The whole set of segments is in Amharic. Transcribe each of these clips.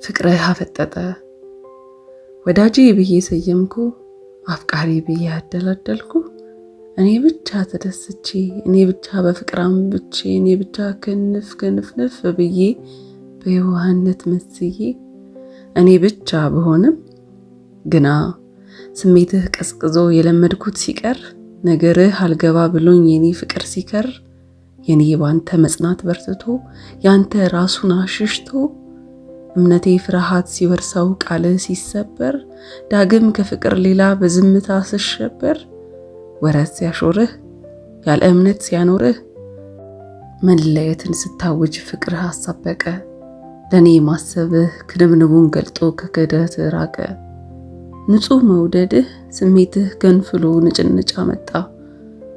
ፍቅርህ አፈጠጠ። ወዳጄ ብዬ ሰየምኩ፣ አፍቃሪ ብዬ አደላደልኩ። እኔ ብቻ ተደስቼ፣ እኔ ብቻ በፍቅር አንብቼ፣ እኔ ብቻ ክንፍ ክንፍንፍ ብዬ በየዋህነት መስዬ እኔ ብቻ ብሆንም ግና ስሜትህ ቀዝቅዞ የለመድኩት ሲቀር፣ ነገርህ አልገባ ብሎኝ የኔ ፍቅር ሲከር፣ የኔ ባንተ መጽናት በርትቶ ያንተ ራሱን አሽሽቶ፣ እምነቴ ፍርሃት ሲወርሰው ቃልህ ሲሰበር፣ ዳግም ከፍቅር ሌላ በዝምታ ስሸበር፣ ወረት ሲያሾርህ ያለ እምነት ሲያኖርህ፣ መለየትን ስታውጅ ፍቅርህ አሳበቀ። ለእኔ ማሰብህ ክንብንቡን ገልጦ ከክህደት ራቀ። ንጹህ መውደድህ ስሜትህ ገንፍሎ ንጭንጭ አመጣ።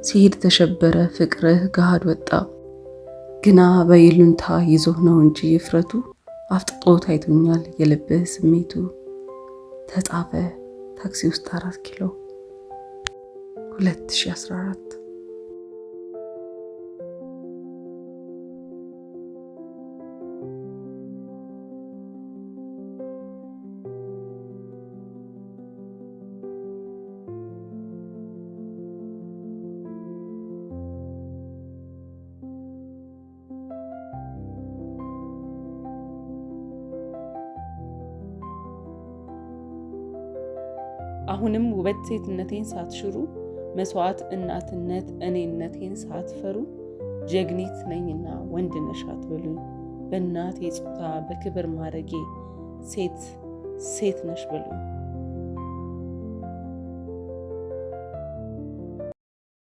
ሲሄድ ተሸበረ ፍቅርህ ገሃድ ወጣ። ግና በይሉንታ ይዞህ ነው እንጂ እፍረቱ አፍጥጦ ታይቶኛል የልብህ ስሜቱ። ተጻፈ ታክሲ ውስጥ 4 ኪሎ 2014። አሁንም ውበት ሴትነቴን ሳትሽሩ፣ መስዋዕት እናትነት እኔነቴን ሳትፈሩ፣ ጀግኒት ነኝና ወንድ ነሽ አትበሉኝ። በእናቴ ጾታ በክብር ማረጌ ሴት ሴት ነሽ በሉኝ።